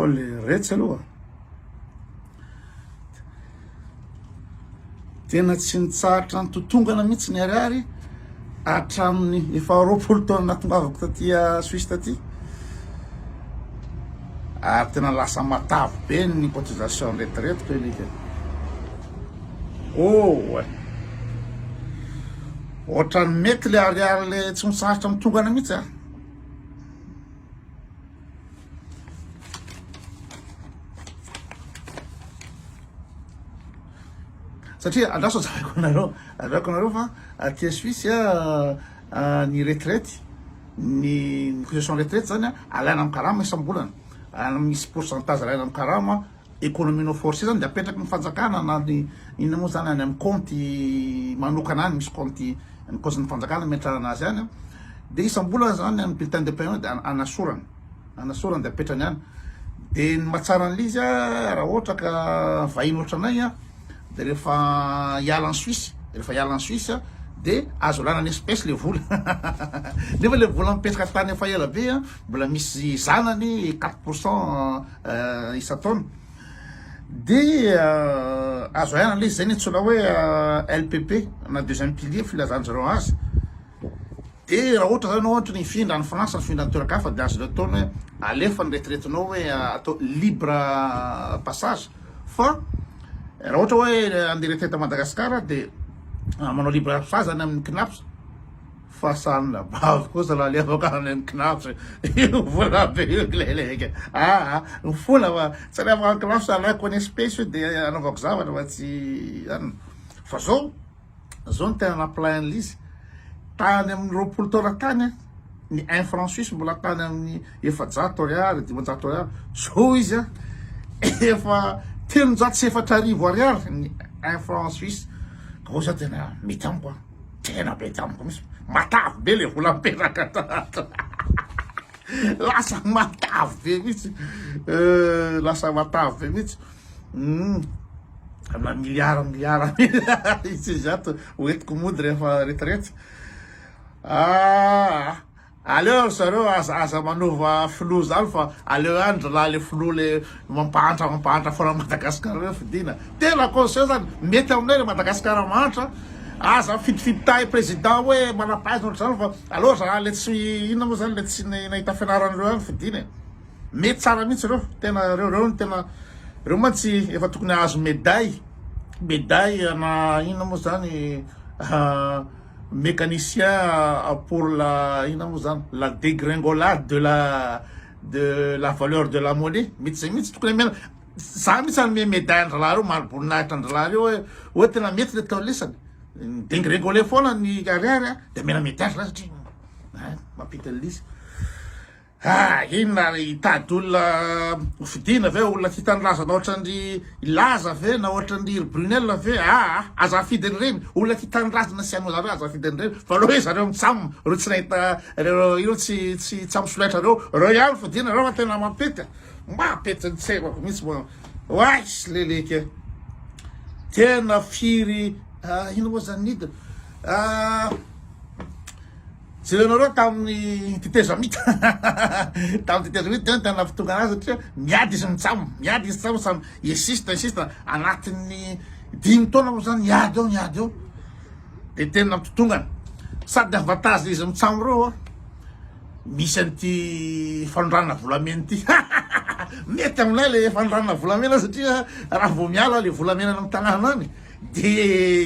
le retsy aloha. Tena tsy nitsahatra nitotongana mihitsy ny ariary hatramin'ny efa 20 taona nahatongavako taty Suisse taty. Ary tena lasa matavy be ny cotisation retraite ko alika. Oh ouais. Ohatran'ny mety le ariary le tsy mitsahatra mitongana mihitsy a. Satria andraso azavaiko anareo, azavaiko anareo fa aty Suisse a ny retraite, ny cotisation retraite zany a alaina amin'ny karama isam-bolana, alaina misy pourcentage alaina amin'ny karama économie non forcée zany de apetraky ny fanjakana na ny inona moa zany any amin'ny compte manokana any, misy compte ny compte-n'ny fanjakana ametrahana azy any de isam-bolana zany amin'ny bulletin de paie de anasorana. Anasorany de apetrany any. De ny mahatsara an'le izy a, raha ohatra ka vahiny ohatranay a, de rehefa hiala any Suisse, rehefa hiala any Suisse de azo alana en espèce le vola. Nefa le vola mipetraka tany efa ela be a, mbola misy zanany 4% isan-taona. De azo alana le izy, zay ny antsoina hoe LPP na deuxième pilier filazan-dry zareo azy. Dia raha ohatra zany ianao ohatra ny hifindra any France, hifindra any toeran-kafa dia azonao atao ny hoe alefa ny retraite-nao hoe atao libre passage fa raha ohatra hoe handeha retraite à Madagascar dia manao libre passage any amin'ny CNaPS fa sanina bavy kosa raha alefako any amin'ny CNaPS io vola be io kleleka aa ny vola fa tsy alefako any CNaPS alaiko any espèce io dia anaovako zavatra fa tsy anona fa zao Zao no tena nampilay an'ilay izy, tany amin'ny 20 taona tany an, ny un franc suisse mbola tany amin'ny 400 ariary, 500 ariary, zao izy an, efa 4003 ariary ny un franc suisse, ka hoy za tena mety amiko an, tena mety amiko mihitsy, matavy be le vola mipetraka tato, lasa matavy be mihitsy, lasa matavy be mihitsy. Humm amina milliard milliard mihitsy izy ato hoentiko mody rehefa retraite. Ah, aleo ry zareo aza aza manova filoha zany fa aleo ihany zalahy le filoha le mampahantra mampahantra foana Madagascar reo fidina. Tena conseil zany mety aminay le Madagascar mahantra. Aza mifidifidy tahy président hoe manam-pahaizana ohatr'izany fa aleo zalahy le tsy inona moa zany le tsy nahita fianarana reo ihany fidina e. Mety tsara mihitsy ireo, tena ireo ireo no tena ireo mantsy efa tokony hahazo médaille, médaille na inona moa zany mécanicien pour la inona moa zany la dégringolade de la de la valeur de la monnaie, mety zay mihitsy tokony amena, za mihitsy hanome médaille an-dralahy reo, mari-boninahitra an-dralahy reo hoe hoe tena mety le atao lesany, mi-dégringoler foana ny ariary a, de amena médaille zalahy satria mampita an'ilay izy. Ah, inona ary hitady olona ho fidiana ve, olona tia tanindrazana ohatran-dry Laza ve na ohatran-dry ry Brunel ve? Ah, aza afidy an'ireny, olona tia tanindrazana sy hanao zareo aza afidy an'ireny, fa aleo hoe zareo mitsam, ireo tsy nahita, ireo ireo tsy tsy tsy ampy solaitra ireo, ireo ihany fidiana, ireo fa tena mampety, mampety ny tsemako mihitsy moa, oay leleke, tena firy, ah, inona moa zany nidina, ah. Jerenareo tamin'ny tetezamita tamin'ny tetezamita tena tena nahatonga anazy satria miady izy mitsam, miady izy tsam samy insiste insiste anatin'ny dimy taona moa zany miady eo miady eo de tena nampitotongana sady avantage izy mitsam reo a misy an'ity fanondranana volamena ity mety aminay le fanondranana volamena satria raha vao miala le volamena any amin'ny tanàna any De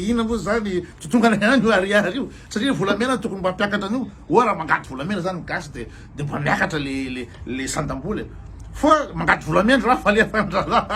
inona moa zany totongana ihany io ariary io satria volamena tokony mba hampiakatra an'io oa raha mangady volamena zany ny gasy de de mba miakatra le le le sandam-bola e fa mangady volamena raha falefandralahy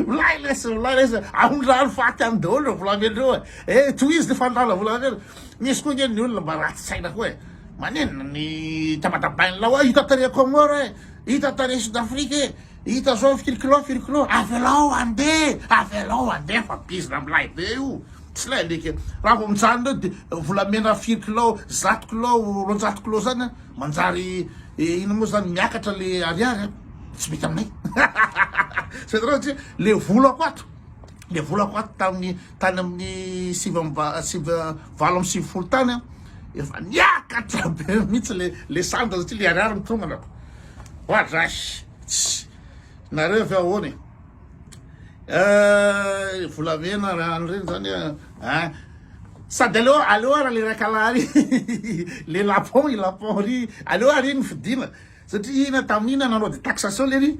milay lesy milay lesy aondrano faty any daholo reo volamena reo e eh tohizo le fandrana volamena misy koa nge ny olona mba ratsy saina koa e maninona ny tabatabain'la hoa hita tany Comores e hita tany Sud Afrique e Hita zao firy kilao firy kilao, avelao handeha, avelao handeha fa bizina milay be io, tsy ilay alika raha vao mijanona eo de volamena firy kilao, 100 kilao, 200 kilao zany an, manjary inona moa zany miakatra le ariary an, tsy mety aminay, tsy mety aminay satria le volako ato, le volako ato tamin'ny tany amin'ny sivy amby va- sivy 98 tany an, efa niakatra be mihitsy le le sandra satria le ariary mitongana ko. Oadray! Tss! Nareo ve ahoana e? Eh, volamena raha ireny zany eh. Sady aleo aleo ara le rakalahy ry le lapon i lapon ry aleo ary iny fidina satria ina tamin'ina nanao détaxation le ry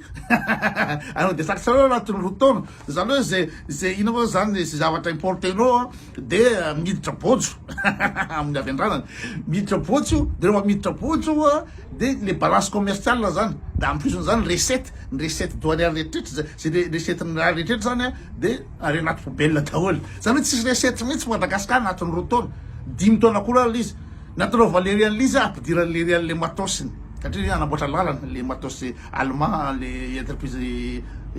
anao détaxation anatin'ny roa taona zany hoe zay zay ina moa zany zay zavatra importenao de miditra bôjo amin'ny avy andranana miditra bôjo de rehefa miditra bôjo de le balance commerciale zany de en plus zany recette ny recette douanière rehetrarehetra zay zay recette ny raha rehetrarehetra zany a de ary anaty poubelle daholo zany hoe tsisy recette mihitsy Madagascar anatin'ny roa taona dimy taona akory ary izy natao Valérie an'ilay izy ampidiran'ny lery an'le matosiny satria anamboatra lalana le matos allemand le entreprise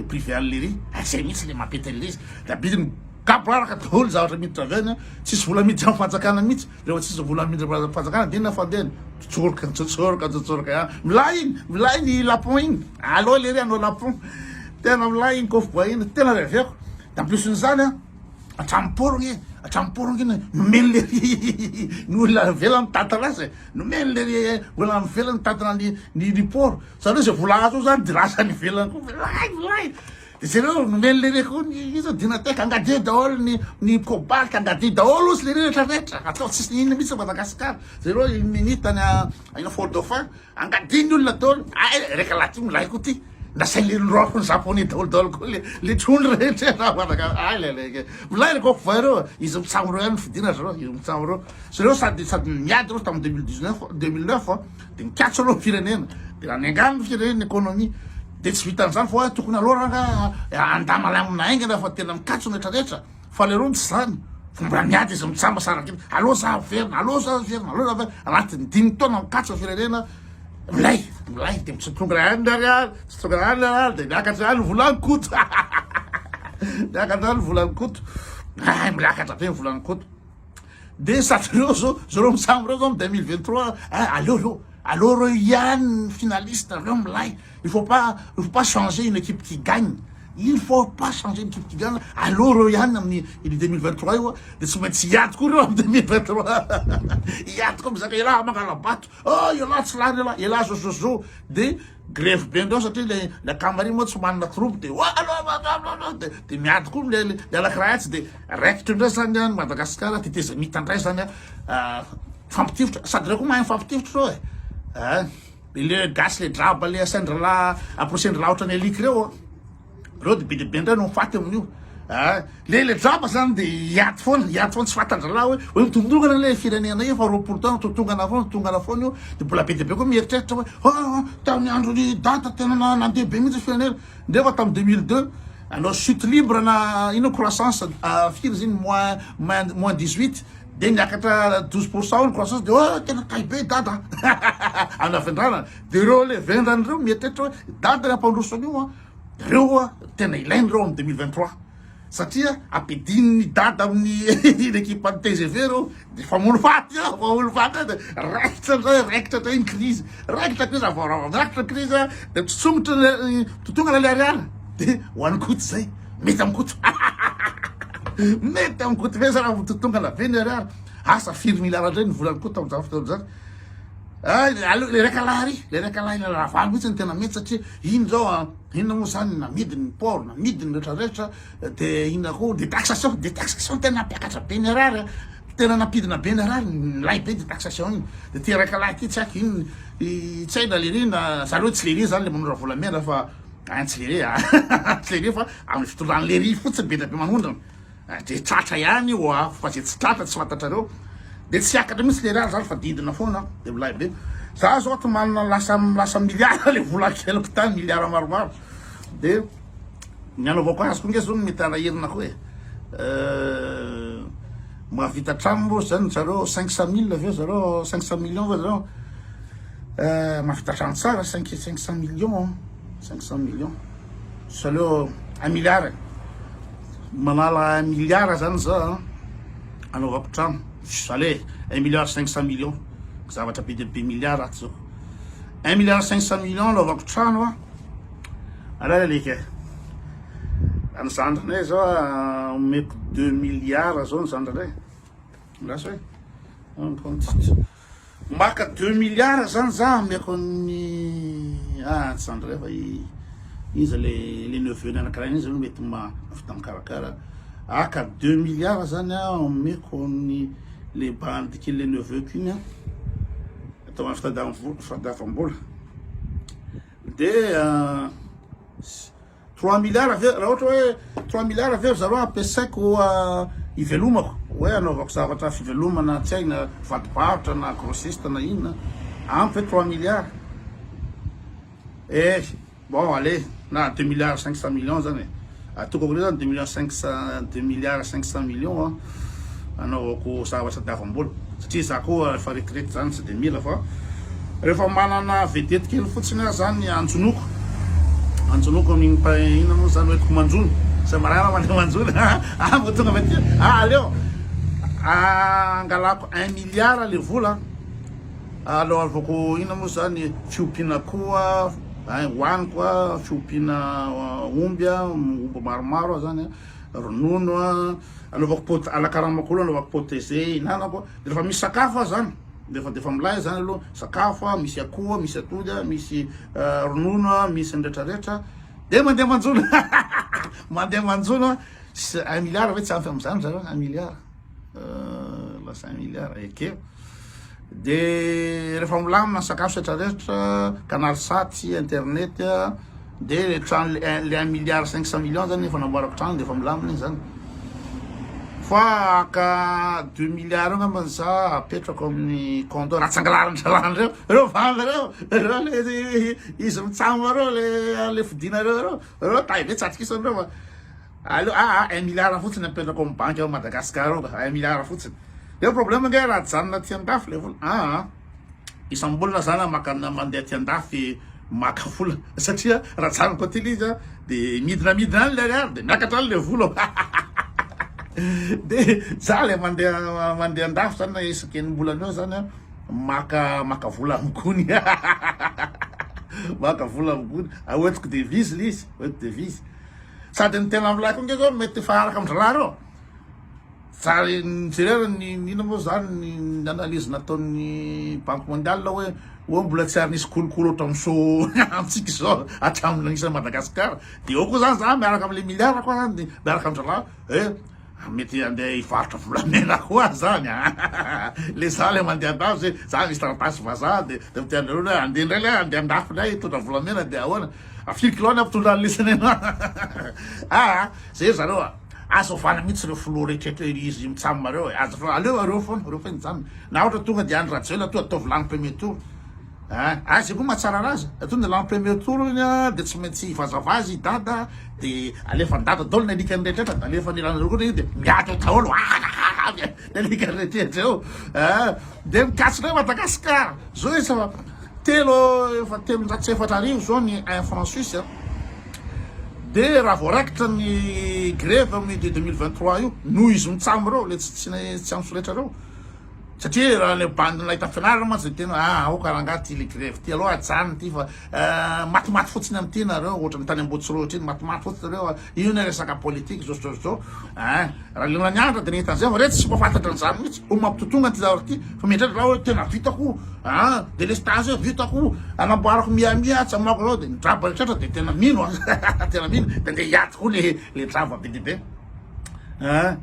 privée an'le ry zay mihitsy le mampety an'ilay izy de abidiny gaboraraka daholo zavatra miditra avy any tsisy vola miditra amin'ny fanjakana mihitsy Rehefa tsisy vola miditra amin'ny fanjakana dia inona fandehany? Tsotsorika, tsotsorika, tsotsorika ihany. Milay iny, milay ny lapon iny. Aleo lery hanao lapon. Tena milay iny kofboay iny, tena reveko. De en plus n'izany an, hatramin'ny port nge, hatramin'ny port nge nomeny lery ny olona ivelany mitantana azy e. Nomeny lery olona any ivelany mitantana ny ny port. Zany hoe zay vola azo eo zany de lasa any ivelany koa. Milay, milay. De jereo nomeny lery koa ny iza Dynatec angadia daholo ny ny cobalt angadia daholo ozy lery rehetra rehetra atao tsisy inona mihitsy Madagascar jereo une minute any any Fort Dauphin angadia ny olona daholo ay reka lahy ty milay koa ty nasainy lery noroako ny japonais daholo daholo koa le le trondro rehetra raha Madagascar ay le le milay reko voay reo izy mitsamo reo ihany fidina zareo izy mitsamo reo zareo sady sady miady reo tamin'ny 2019 2009 de mikatso aloha ny firenena de raha niangano ny firenena ny économie de tsy vitan'izany fa hoe tokony aloha ranga andamalamina haingana fa tena mikatso ny retraretra fa lerony tsy zany fa mbola miady izy mitsamba saraka iny aleo za verina aleo za verina aleo za verina anatin'ny dimy taona mikatso ny firenena milay milay de tsy tonga ihany ny ariary tsy tonga ihany ny ariary de miakatra ihany ny volan'ny koto miakatra ihany ny volan'ny koto ay miakatra be ny volan'ny koto De sady reo zao, zareo mitsam reo zao am 2023 eh aleo reo, aleo reo ihany ny finaliste reo milay, il faut pas, il faut pas changer une équipe qui gagne, il faut pas changer une équipe qui gagne, aleo reo ihany amin'ny iny 2023 io de tsy maintsy hiady koa reo am 2023, hiady koa mizaka elah mangala-bato, oh elah tsy lany elah, elah zao zao zao, de Grevy be ndreo satria le le akama ry moa tsy manana troupe de oa de de miady koa le le anakiray atsy de raikitra indray zany an Madagascar tetezamita ndray zany an mifampitifitra sady reo koa mahay mifampitifitra reo e eh le gasy le draba le asain-dralahy amporisihin-dralahy ohatran'ny alika reo an. Reo de be dia be ndray no faty amin'io. Ah, le le draba zany de hiady foana, hiady foana tsy fantan-dralahy hoe hoe mitongana le firenena io fa 20 taona totongana foana, totongana foana io. De mbola be dia be koa mieritreritra hoe ah, tamin'ny andron'i dada tena nandeha be mihitsy firenena. Nefa tamin'ny 2002 anao chute libre na ino croissance firy izy iny moins moins moins 18 de niakatra 12% ny croissance de oh tena tay be dada. Amin'ny havendrana. De reo le vendrana reo mieritreritra hoe dada ny hampandroso an'io an. Reo oa tena ilainy reo am 2023 satria ampidininy dada amin'ny ny ekipa ny tgv reo de famono faty eo famono faty eo de raikitra ndray raikitra ndray ny crise raikitra crise vao raha raikitra crise de mitsongotra ny totongana le ariary de ho an'i Koto zay mety am Koto mety am Koto be zany raha mitotongana be ny ariary asa firy milliard ndray ny volan'i Koto am'zany fotoana zany. Aleo le raika lahy ry, le raika lahy le ravalo mihitsy no tena mety satria iny zao a, inona moa zany namidy ny port, namidy ny rehetra rehetra de inona koa détaxation, détaxation tena nampiakatra be ny ariary a, tena nampidina be ny ariary, milay be détaxation iny, de ty raika lahy ty tsy haiko inn tsy hay na lery na zareo tsy lery zany le manondra volamena fa ein tsy lery a, tsy lery fa amin'ny fitondran'i lery fotsiny be dia be manondrana. Dia tratra ihany io a, fa zay tsy tratra tsy fantatrareo. Dia tsy hiakatra mihitsy le rary zany fa didina foana dia milay be. Za zao ato manana lasa lasa milliard le vola keliko tany milliard maromaro. Dia ny anaovako azy koa nge zao no mety hanahirana koa e. Euh, mahavita trano moa zany zareo 500 mille ve zareo 500 millions ve zareo euh, mahavita trano tsara 5 500 millions 500 millions Zareo un milliard e. Manala un milliard zany za anaovako trano. Allez, un milliard 500 millions. Zavatra be dia be milliard ato zao. Un milliard 500 millions anaovako trano a. Alala alika e. Ny zandrinay zao omeko 2 milliards zao ny zandrinay. Lasa e. Maka deux milliards zany za ameko an'ny ah tsy zany ndray fa i iza le le neveu ny anakiray iny zany mety mahavita mikarakara aka deux milliards zany aho omeko an'ny le bandy kely le neveu ko iny an atao amin'ny fitadiavam-bola fitadiavam-bola de Trois milliards ve raha ohatra hoe trois milliards ve ry zareo ampiasaiko hivelomako hoe anaovako zavatra fivelomana tsy hay na vadibarotra na grossiste na inona ampy ve trois milliards eh bon allez na deux milliards 500 millions zany e atokako ndray zany deux millions 500 deux milliards 500 millions a anaovako zavatra tadiavam-bola satria za koa efa retraite zany tsy de mila fa rehefa manana vedette kely fotsiny aho zany anjonoko anjonoko amin'iny pa inona moa zany hoentiko manjono zay maraina mandeha manjono ah vao tonga avy aty ah aleo angalako un milliard le vola aloavako inona moa zany fiompiana akoho hoaniko a fiompiana omby a omby maromaro aho zany ronono a anaovako pot alakaramako aloha anaovako potager hinanako de rehefa misy sakafo aho zany de efa de efa milay zany aloha sakafo a misy akoho a misy atody a misy ronono a misy ny retraretra de mandeha manjono mandeha manjono a un milliard ve tsy ampy am'zany zareo un milliard lasa un milliard ekeo De rehefa milamina ny sakafo sy retraretra, canal sat, internet, de le trano le un milliard 500 millions zany efa namboarako trano de efa milamina iny zany. Fa haka deux milliards eo angambany za apetrako amin'ny compte raha tsy angalarin-dralahany reo, reo vandy reo, reo le izy mitsam reo le le fidinareo reo, reo tay be tsy atokisana reo fa aleo aa un milliard fotsiny apetrako amin'ny banky ao Madagascar ao ka, un milliard fotsiny. Eo problème ange raha ajanona aty andafy le vola aa isam-bolana zany maka mandeha aty andafy maka vola satria raha ajanoko aty le izy a de midina midina any le ariary de miakatra any le vola de za le mandeha mandeha andafy zany na isaky enim-bolana eo zany a maka maka vola amin'ny gony maka vola amin'ny gony hoentiko devise le izy hoentiko devise sady ny tena milay koa nge zao mety hifanaraka amin-dralahy reo. Za nijery ny inona moa zany ny analyse nataon'ny banque mondiale hoe hoe mbola tsy ary nisy kolikoly ohatran'izao amintsika izao hatramin'ny nanisan'i Madagascar de eo koa zany za miaraka am'le milliard koa zany de miaraka amin-drahalahy eh mety andeha hivarotra volamena koa zany a le za le mandeha andafy zay za misy taratasy vazaha de de miteny anareo hoe andeha indray le andeha andafy indray hitondra volamena de ahoana firy kilao ny ampitondra an'lisany anao aa zay ry zareo a. Aza ovana mihitsy ireo filoha rehetra eto izy mitsam reo e, aza fa aleo areo foana, reo foana mijanona, na ohatra tonga de Andry Rajoelina tonga ataovy lany premier tour a, ah zay koa mahatsara anazy, tonga de lany premier tour iny a de tsy maintsy hivazavaza i dada de alefan'i dada daholo ny alikany rehetra rehetra de alefan'i ranareo koa de miady eo daholo ah ny alikany rehetra rehetra eo a, de mikatso ndray Madagascar, zao izy fa telo efa 4300 zao ny un franc suisse a. De raha vao raikitra ny greve amin'ny de 2023 io noho izy mitsam reo le tsy tsy tsy amin'ny solaitra reo satria raha le bandy nahita fianarana mantsy de tena ah aoka rangaha ty le greve ty aloha ajanona ty fa matimaty fotsiny amin'ity nareo ohatran'ny tany Ambohitsirohitra iny matimaty fotsiny nareo io ny resaka politique zao sy zao sy zao ah raha le nianatra de nahita an'izay fa re tsy mahafantatra an'izany mihitsy ho mampitotonga ty zavatra ty fa mieritreritra raha hoe tena vitako Ah, delestage io vitako, anamboarako Miami tsy amako zao de ny draba rehetra de tena mino ah, tena mino, de ndeha hiady koa le le draba be dia be. Ah,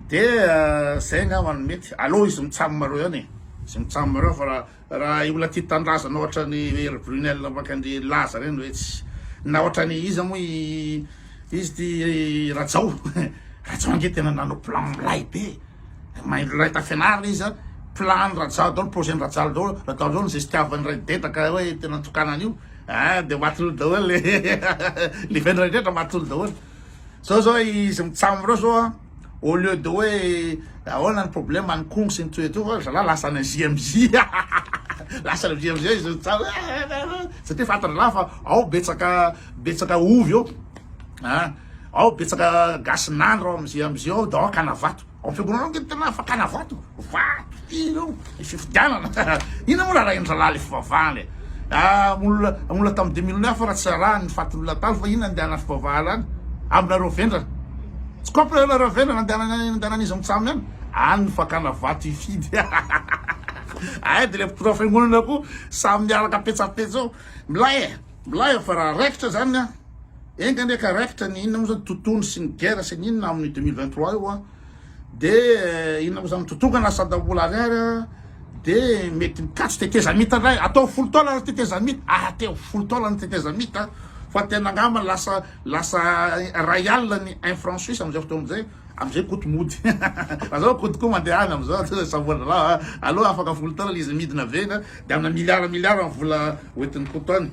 de zay angamba no mety, aleo izy mitsam reo ihany e, izy mitsam reo fa raha raha olona tia tanindrazana ohatran'ny Hery Brunel mankandry Laza reny hoe tsy na ohatran'ny iza moa i izy ty Rajao, Rajao ange tena nanao plan milay be e. Mahay nahita fianarana izy a, plan ny Rajao daholo, projet ny Rajao daholo, Rajao daholo izay fitiavan'ny ray dedaka hoe tena nitokana an'io, ah de maty olo daholo le le vendrena rehetra maty olo daholo. Zao zao izy mitsam reo zao a, au lieu de hoe ahoana ny problème any Kongo sy ny toy etoa fa zalahy lasa any JMJ, lasa any JMJ izy mitsam satria fantany lahy fa ao betsaka betsaka ovy eo, ah. Ao betsaka gasy nandro ao amizay amizay ao da ao akana vato. Ao fiangonana ao nge tena fakana vato. Vato firy eo ny fifidianana. Inona moa rarahin'ny zalahy le fivavahana e. Ah olona olona tamin'ny 2009 fa raha tsy raha ny fatin'olona tany fa inona andehanana fivavahana any aminareo vendrana. Tsy kopy nareo vendrana andehanana andehanan'izy mitsam any. Any ny fakana vato hifidy. Ay de le mpitondra fiangonana koa samy miaraka petsapetsa eo. Milay e! Milay e fa raha raikitra zany an, enga anie ka raikitra ny inona moa zany tontolo sy ny guerre sy ny inona amin'ny 2023 io an, de inona moa zany mitotongana sandam-bola ariary an, de mety mikatso tetezamita indray, atao folo taona ny tetezamita, ateo folo taona ny tetezamita fa tena angamba lasa lasa ray alina ny un franc suisse amin'izay fotoana izay. Amizay Koto mody. Fa zao Koto koa mandeha any amizao samborindralahy a. Aleo afaka folo taona le izy midina avy eny de amina milliard milliard ny vola hoentin'i Koto any.